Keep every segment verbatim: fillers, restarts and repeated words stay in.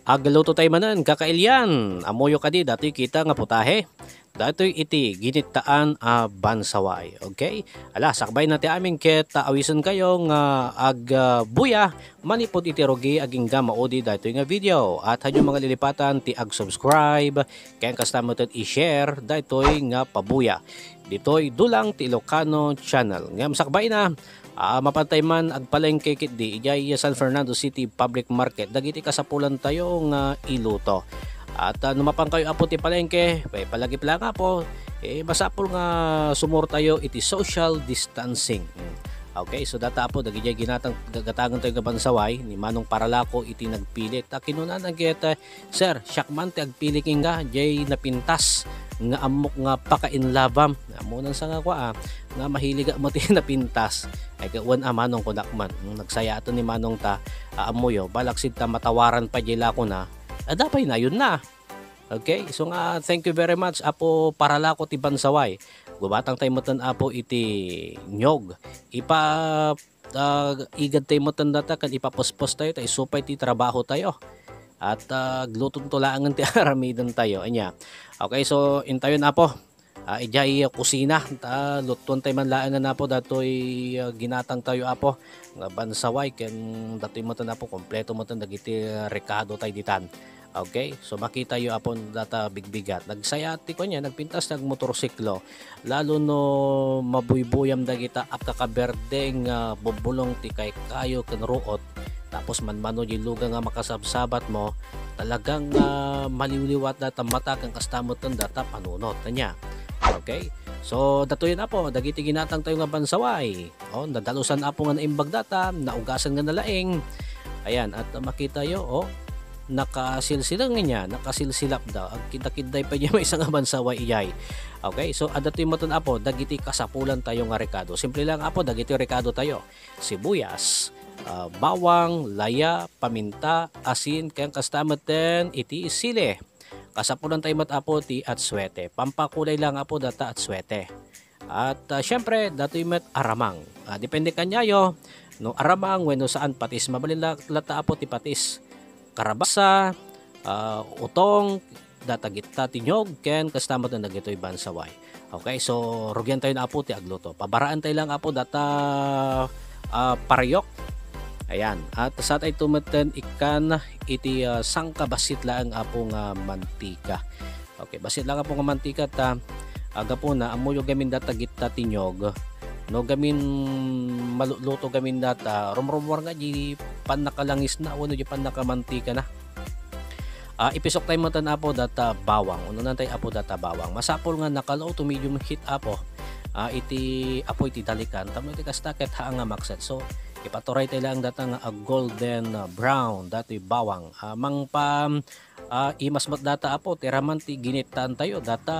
Agluto tayo manen, kakailian. Ammoyo kadi, datoy kita nga putahe. Datoy iti ginittaan a bansaway. Okay? Ala, sakbayna ti amin ket awisenkayo nga ag, ah, buya manipud iti rugi agingga maudi daytoy nga video. At haanyo mangalilipatan ti ag-subscribe, ken kasta met i-share daytoy nga pabuya. Ditoy Dulang ti Ilocano Channel. Ngem sakbayna, ah, mapantay man agpalengke ketdi idiay San Fernando City Public Market dagiti kasapulantayo nga iluto. At, ah, no mapankayo, Apo, ti palengke, eh, palagip lang, Apo, eh, masapul nga sumurtayo iti social distancing. Mm. Okay, so data, Apo, dagidiay ginatang, ga-, gatangentayo nga bansaway ni Manong Paralako iti nagpilit. Ta kinunana ket, eh, "Sir, siak man ti agpili kenka, diay napintas nga ammok nga pakainlabam." Ammonan sa nga kua, ah, nga mahilig met ti napintas. Ay, ka-, wen a Manong, kunak man. Mm, nagsayaaten ni Manong ta, ah, ammoyo, balak sita matawaran pay diay lakona. Adda pay nayonna. Okay? So nga, thank you very much, Apo Paralako ti bansaway. Gumatangtay metten, Apo, iti niyog. Ipa-, ah, igadtay metten data ken ipapuspos tayo, ta isu pay ti trabaho tayo. At, ah, aglutonto laengen ti aramidentayo. Ania. Okay, so intayon, Apo. Ah, idiay kusina, ta lutuentayo man laengen, Apo, datoy, ah, ginatangtayo, Apo, nga bansaway, ken datoy metten, Apo, kompleto metten dagiti rekadotayo ditan. Okay? So, makitayo, Apo, data bigbigat. Nagsayaat ti kaniana, nagpintas ti agmotorsiklo. Lalo no mabuybuyam dagita akkakaberde nga bubbulong ti kaykayo ken ruot, tapos manmano diay lugan nga makasabsabatmo, talagang, ah, maliwliwat data mata ken kasta metten data panunot. Ania? Okay? So, datoyen, Apo, dagiti ginatangtayo nga bansaway. Oh, nadalusan, Apo, nga naimbag data, naugasan nga nalaing. Ayan, at makitayo, oh, nakasilsilengen nia, nakasilsilap da. Agkidakidday pay diay maysa nga bansaway idiay. Okay, so, adda toy metten, Apo, dagiti kasapulantayo nga rekado. Simple lang, Apo, dagiti rekadotayo. Sibuyas, ah, bawang, laya, paminta, asin, ken kasta metten iti sili. Kasapulantayo met, Apo, ti atsuete. Pampakulay lang, Apo, data atsuete. At, ah, siyempre, datoy met aramang. Ah, depende kaniayo no aramang wenno saan patis. Mabalin la-, latta, Apo, ti patis. Karabasa, ah, utong, data gitta ti niyog, ken kasta met dagitoy bansaway. Okay, so rugiantayon, Apo, ti agluto. Pabaraentayo lang, Apo, data, ah, parayok. Ayan. At satayto metten ikkan iti, ah, sangka bassit laeng, Apo, nga mantika. Okay, bassit lang, Apo, nga mantika ta, ah, gapuna, ammoyo gamin data gitta ti niyog. No gamin maluluto gamin data, rumrumuar nga di pannakalangisna wenno di pannakamantikana. Ah, ipisoktayo metten, Apo, data bawang. Unonantayo, Apo, data bawang. Masapul nga naka-low to medium heat, Apo. Ah, iti apoy ti dalikan. Tapno iti kasta ket haan nga makset. So, ipaturaytayo laeng data nga a golden, ah, brown, datoy bawang. Ah, mangpa-, ah, imas met data, Apo, ti raman ti ginittaantayo, data,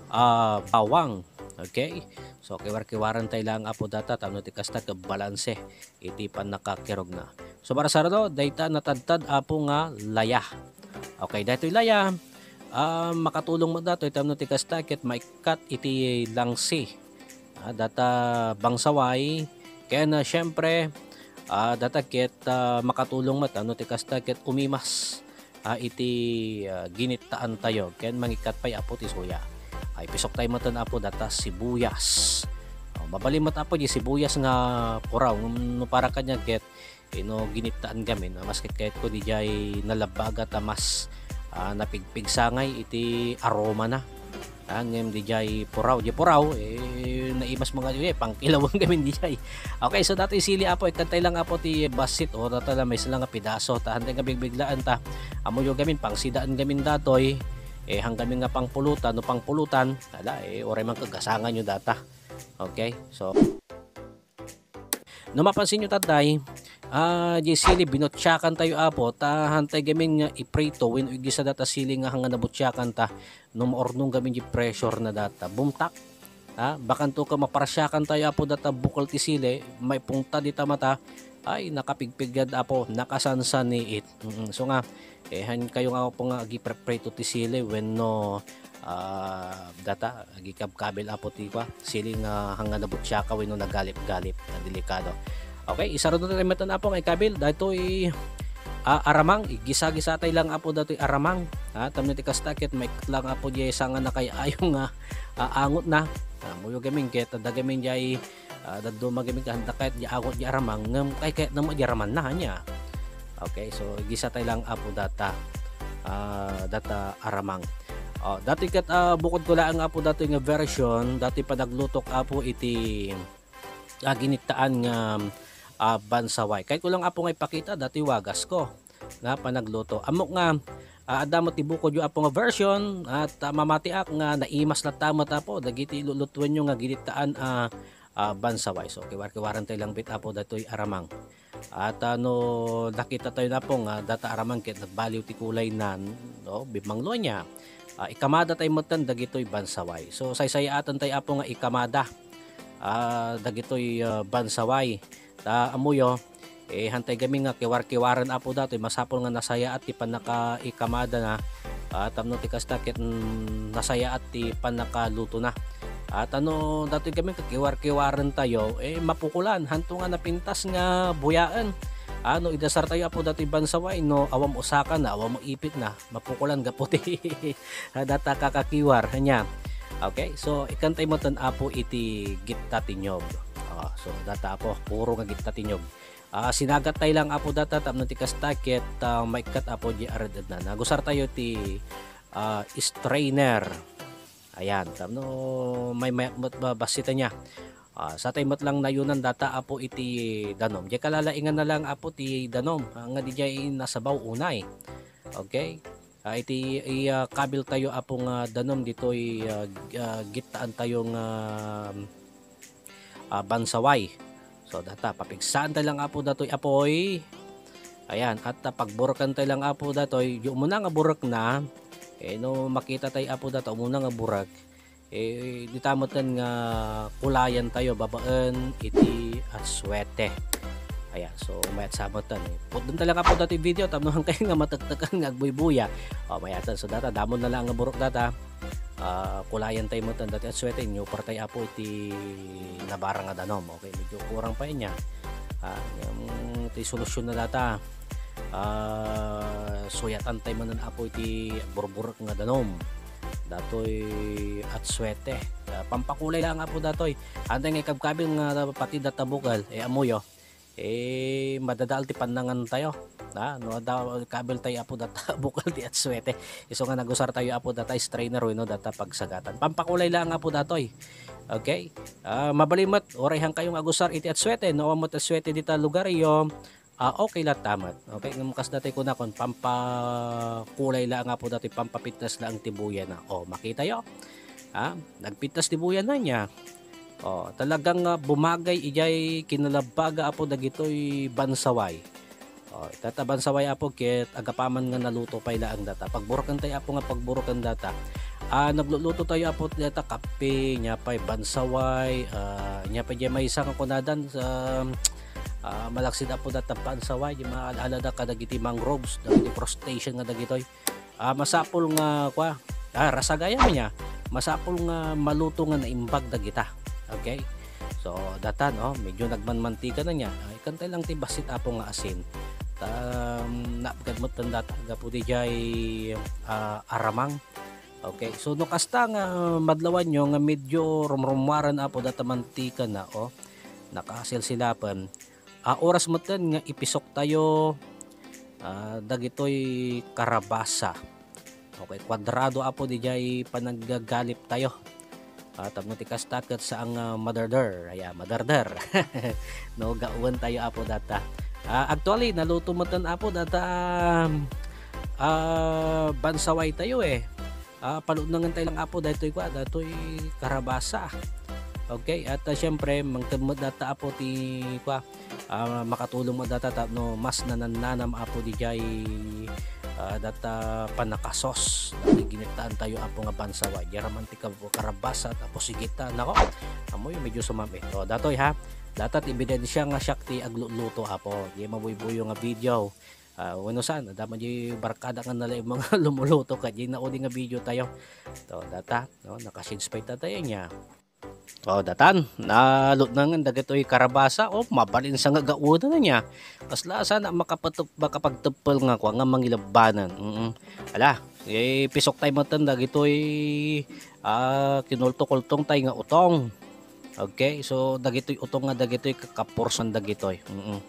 ah, bawang. Okay? So, kiwar-kiwarentayo laeng, Apo, data, tapno iti kasta ket balanse iti pannakakirogna. So, para sarado, dayta natadtad, Apo, nga laya. Okay, daytoy laya, ah, makatulong met datoy tapno ti kasta ket maikkat iti langsi. Ah, data bangsaway, ken, ah, siyempre, ah, data ket, ah, makatulong met tapno ti kasta ket umimas, ah, iti, ah, ginittaantayo ken mangikkat pay, Apo, ti suya. Ay, ipisoktayo metten, Apo, data sibuyas. Oh, mabalin met, Apo, di sibuyas nga puraw. Ngem no para kaniak ket, eh, no ginittaan gamin, ah, mas ket kayatko diay nalabbaga ta mas, ah, napigpigsangay iti aromana. Ah, ngem diay puraw, diay puraw, eh, naimas mo nga, eh, pangkilawan gamin diay. Okay, so datoy sili, Apo, ikkantayo lang, Apo, ti bassit, o, data la, maysa lang nga pidaso, ta, hantay nga bigbiglaen, ta, ammoyo gamin, pangsidaan gamin datoy, eh, han gamin nga pangpulutan, no pangpulutan, ala, eh, uray man ket gasanganyo data. Okay, so, no mapansinyo, tatay, ah, diay sili, binutsiakantayo, Apo, ta, hantay gamin nga iprito, wenno igisa data sili nga han nga nabutsiakanta, no maurnong gamin diay pressure na data, bumtak. Ha? Bakanto ket maparsiakantayo, Apo, data bukol ti sili, maipungtad ita mata, ay, nakapigpiggad, Apo, nakasansaniit. Mm, so nga, eh, hankayo nga, Apo, nga agipreprito ti sili wenno, ah, data, agikabkabil, Apo, ti kua, sili nga han nga nabutsiaka wenno nagalip-galip, nga delikado. Okay, isarado tayo metten, Apo, nga ikabil, daytoy Ah, aramang, igisa-gisatay lang, Apo, datoy aramang. Ah, tapno ti kasta, ket maikkat lang, Apo, diay sanga nakay-ayo nga, ah, angotna. Ah, ammoyo gamin, ket adda gamin diay, ah, dadduma gamin, ket adda kayat diay angot diay aramang, ngem kaykayatna met diay aramanna, ania. Okay, so, igisatay lang, Apo, data, ah, data aramang. Oh, datoy ket, ah, bukodko laeng, Apo, datoy nga version, datoy panaglutok, Apo, iti, ah, ginittaan nga, ah, bansaway. Kayatko lang, Apo, nga ipakita, datoy wagasko nga panagluto. Ammok nga, ah, adda met ti bukodyo, Apo, nga version, at, ah, mamatiak nga naimas latta met, Apo, dagiti lulutuenyo nga ginittaan a, ah, bansaway. So, kiwar-kiwarentayo lang met, Apo, datoy aramang. At, ah, no nakitatayo, Apo, nga data aramang ket nagbaliw ti kulayna, no, bimmanglo ania. Ah, ikamadatayo metten dagitoy bansaway. So, saysayaatantayo, Apo, nga ikamada, ah, dagitoy, ah, bansaway. Ta ammoyo, eh, hantay gamin nga kiwar-kiwaren, Apo, datoy, masapul nga nasayaat ti pannakaikamadana, ah, tapno ti kasta ket, mm, nasayaat ti pannakalutona. At ano, datoy gamin nga kiwar-kiwarentayo, eh, mapukolan, hanto nga napintas nga buyaen. Ah, no idasartayo, Apo, datoy bansaway, no, awan usakana, awan ipitna, mapukolan gapu ti data kakakiwar, ania. Okay, so, ikkantay metten, Apo, iti gitta ti niyog. Ah, so, data, Apo, puro nga gitta ti niyog. Ah, sinagattay lang, Apo, data, tapno ti kasta ket, ah, maikkat, Apo, diay ared-edna. Nagusartayo ti, ah, strainer. Ayan, tapno maymayat met ba-, bassit ania. Ah, satay met lang nayonan data, Apo, iti danom. Diay kalalainganna lang, Apo, ti danom, ah, nga diay nasabaw unay. Okay? Ah, iti, i-, ah, kabiltayo, Apo, nga danom ditoy, ah, g-, ah, gittaantayo nga, ah, bansaway. So, data, papigsaantayo lang, Apo, datoy apoy. Ayan, at, ah, pagburekentayo lang, Apo, datoy. Diay umuna nga burekna, eh, no makitatayo, Apo, data, umuna nga burek, eh, dita metten nga kulayantayo babaen iti atsuete. Ayan, so, mayat sa metten, eh. Putdentayo lang, Apo, datoy video, tapno hankay nga matektekan nga agbuybuya. O, mayaten. So, data, damonna lang nga burek data. Ah, kulayantayo metten datoy atsuete, inyupartayo, Apo, iti nabara nga danom. Okay, medyo kurang pay ania. Ah, ngem ti solusionna data, ah, suyatantayo metten, Apo, iti agburburek nga danom. Datoy atsuete. Ah, pampakulay lang, Apo, datoy. Hantay nga ikabkabil nga pati data bukel, eh, ammoyo. Eh, madadael ti pannangantayo. Ha? No adda kabiltayo, Apo, data bukel ti atsuete. Isu nga nagusartayo, Apo, data strainer wenno data pagsagatan. Pampakulay lang, Apo, datoy. Okay? Ah, mabalin met, uray hankayo nga agusar iti atsuete, no awan met atsuete dita lugaryo, ah, okay latta met. Okay, ngem kas datoy kunakon, pampakulay laeng, Apo, datoy, pampapintas laeng ti buyana. O, makitayo? Ha? Nagpintas ti buyana ania. O, talagang, ah, bumagay idiay kinalabbaga, Apo, dagitoy bansaway. O, data bansaway, Apo, ket agapaman nga naluto pay laeng data. Pagburekentayo, Apo, nga pagbureken data. Ah, naglulutotayo, Apo, data kape, nia pay bansaway, ah, nia pay diay maysa nga kunadan, ah, malaksid, Apo, data bansaway, diay maal-alada kadagiti mangroves, dagiti crustacean nga dagitoy. Ah, masapul nga, kua, ah, rasagayam nia. Masapul nga maluto nga naimbag dagita. Okay? So, data, no, medyo nagmanmantika na nia. Ah, ikkantay lang ti bassit, Apo, nga asin. Ta, um, naapgad met data gapu diay, ah, aramang. Okay. So, no kasta nga madlawanyo nga medyo rumrummuaren, Apo, data mantika na, o, nakasilsilapen. Ah, oras metten nga ipisoktayo, ah, dagitoy karabasa. Okay, kuadrado, Apo, didiay panaggaliptayo. Ah, tapno ti kasta ket saan nga maderder. Aya, maderder. No, gauen tayo, Apo, data. Ah, actually, naluto metten, Apo, data, ah, bansaway tayo, eh. Ah, palunangen tayo lang, Apo, daytoy kua, daytoy karabasa. Okay, at, ah, siyempre, mangted met data, Apo, ti kua, ah, makatulong met data tapno mas nanannanam, Apo, didiay, ah, data pannakasos. Dati ginittaan tayo, Apo, nga bansaway. Diay raman ti kab-, karabasa, tapos sigita. Nako, amoy medyo sumam-, eh. O, datoy, ha? Data ti ebidensia nga siak ti agluluto, Apo. Diay mabuybuyo nga video. Ah, wenno saan, adda man diay barkada nga nalaing mga lumuluto ket diay naudi nga video tayo. To, data, no, naka-shades pay ta tayo nia. O, datan, nalutnangan dagitoy karabasa, o, mabalin sa nga gauden ania. Kasla sana makapatep-, makapagteppel nga kua nga mangilabbanan. Mm. Ala, ipisok tay metten dagitoy, ah, kinulto-kultong tay nga utong. Okay, so dagitoy utong nga dagitoy kakaporsan dagitoy. Mm.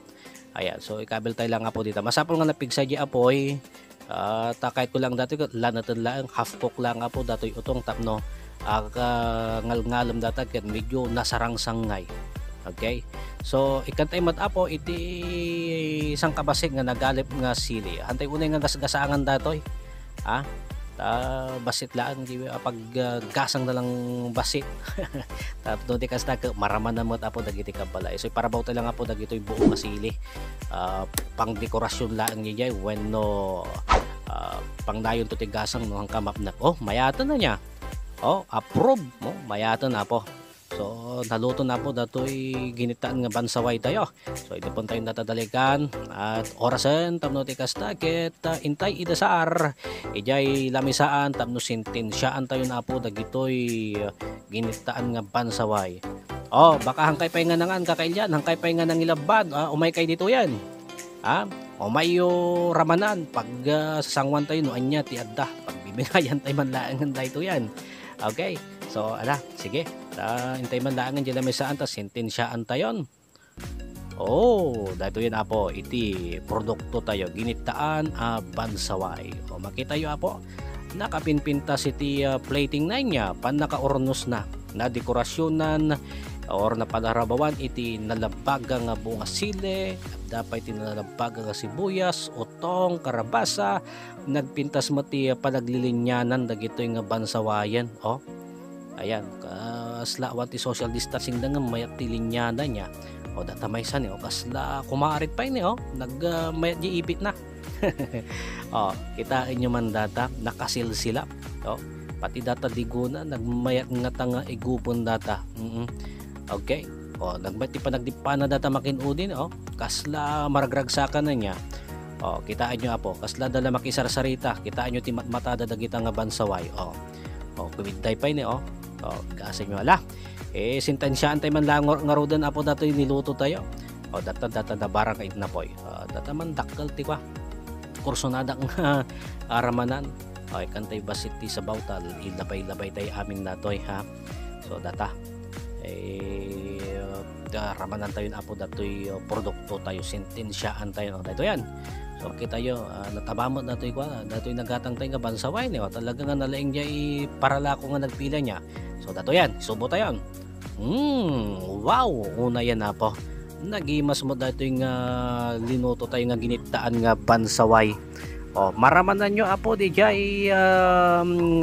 Ayan, so ikabil tay lang apo dita. Masapul nga napigsa di apoy, ah, ta kayatko lang datoy, laneten laeng, half cook lang apo datoy utong tapno ag-, ah, ngalngalem data ket medyo nasarangsangngay. Okay? So, ikkan tay met apo iti sangkabassit nga nagalip nga sili. Antay unay nga gasgasangan datoy. Ha? Ta bassit laeng di, ah, pag, ah, gasang na lang bassit. Tapno di kasta ket maramanan met apo dagiti kabalaay. So, iparabaw tay lang apo dagitoy buok nga sili. Ah, pangdekorasyon laeng diay wenno, ah, pangdayon to ti gasang no, saan ka mapnek. O, mayaten ania. O, approve. O, mayaten apo. So, naluto na apo datoy ginittaan nga bansaway tayo. So, idupon tayo data dalikan at orasen tapno ti kasta ket, ah, intay idasar. Idiay lamisaan tapno sentensiaan tayo na apo dagitoy, ah, ginittaan nga bansaway. O, baka saan kay pay nga nangan, kakailian, saan kay pay nga nangilabban, ah, umay kay ditoyen. Ha? Umayyo ramanan, pag, ah, sasanguan tayo no ania ti adda. Pagbibinayan tayo man laengen daytoyen. Okay. So, ala, sige. Ta, intay man laengen diay lamisaan ta sentensiaan tayon. O, daytoyen apo iti produkto tayo, ginittaan a bansaway. O, makitayo apo, nakapinpintas iti, ah, plating na ania, pannakaurnosna, nadekorasionan, or napadarabawan iti nalabbaga nga buong nga sili, adda pay ti nalabbaga nga sibuyas, utong, karabasa, nagpintas met ti panaglilinianan dagitoy nga bansawayen. O, ayan, kasla awan ti social distancing da ngem mayat ti linianan ania. O, data maysa ni, o, kasla kumarit pay ni, o, nag, ah, mayat di ipitna. O, kitaenyo man data, nakasilsilap. O, pati data digona, nagmayat ngata nga igupen data. Mm. Okay. O, nagmayat ti panagdippana data makin-udi, o. Kasla maragragsakan ania. O, kitaenyo apo, kasla da la makisarsarita, kitaenyo ti matmatada dagita nga bansaway. O. O, kumiddaypay ni, o. O, gasenyo ala. E, sentensiaan tay man la ngar-, ngaruden apo datoy niluto tayo. O, data, data nabarang nga itnapoy. O, data man dakkel ti kua. Kursonadak nga aramanan. O, ikkan tay bassit ti sabaw ta, ilabay-labay tay amin datoy, ha. So, data. E, da, ramanan tayon apo datoy, o, produkto tayo, sentensiaan tayo, no? Daytoyen. So, kitayo, ah, nataba met datoy kua, datoy nagatang tayo nga bansaway, ni, o, talaga nga nalaing diay paralako nga nagpila ania. So, daytoyen, isubo tayon. Hmm, wow, unayen apo. Nagimas met daytoy nga linuto tayo nga ginittaan nga bansaway. O, maramananyo apo diay, um,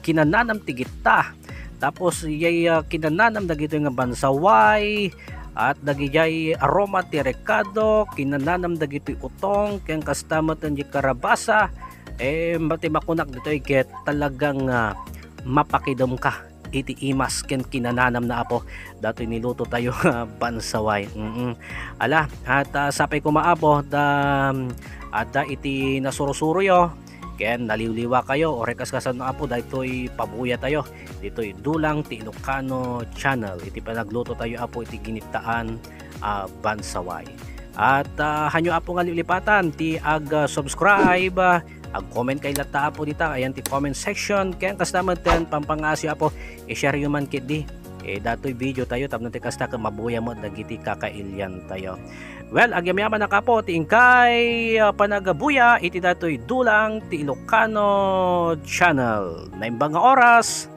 kinananam ti gitta. Tapos, iyay, ah, kinananam dagitoy nga bansaway, at dagidiay aroma ti rekado, kinananam dagitoy utong, ken kasta met ti karabasa, e, ma-, ti makunak ditoy ket talagang, ah, mapakidemka iti imas ken kinananam na apo datoy niluto tayo nga bansaway. Mm. Ala, at, ah, sapay koma apo, da, adda iti nasurosuroyo, ken naliwliwa kayo, uray kas-, kasano apo, daytoy pabuya tayo, ditoy Dulang ti Ilocano Channel. Iti panagluto tayo apo iti ginittaan a bansaway. At, ah, hanyo apo nga liplipatan ti ag, ah, subscribe, ah, ag-comment kay latta apo dita, ayan ti comment section, ken kasta met ten pampangaasyo apo, i-share yo man ketdi. E, datoy video tayo, tapno ti kasta ket mabuya met dagiti kakailian tayo. Well, agyamyaman a kapo ti inkay, ah, panagabuya iti datoy Dulang ti Ilocano Channel. Naimbag nga oras,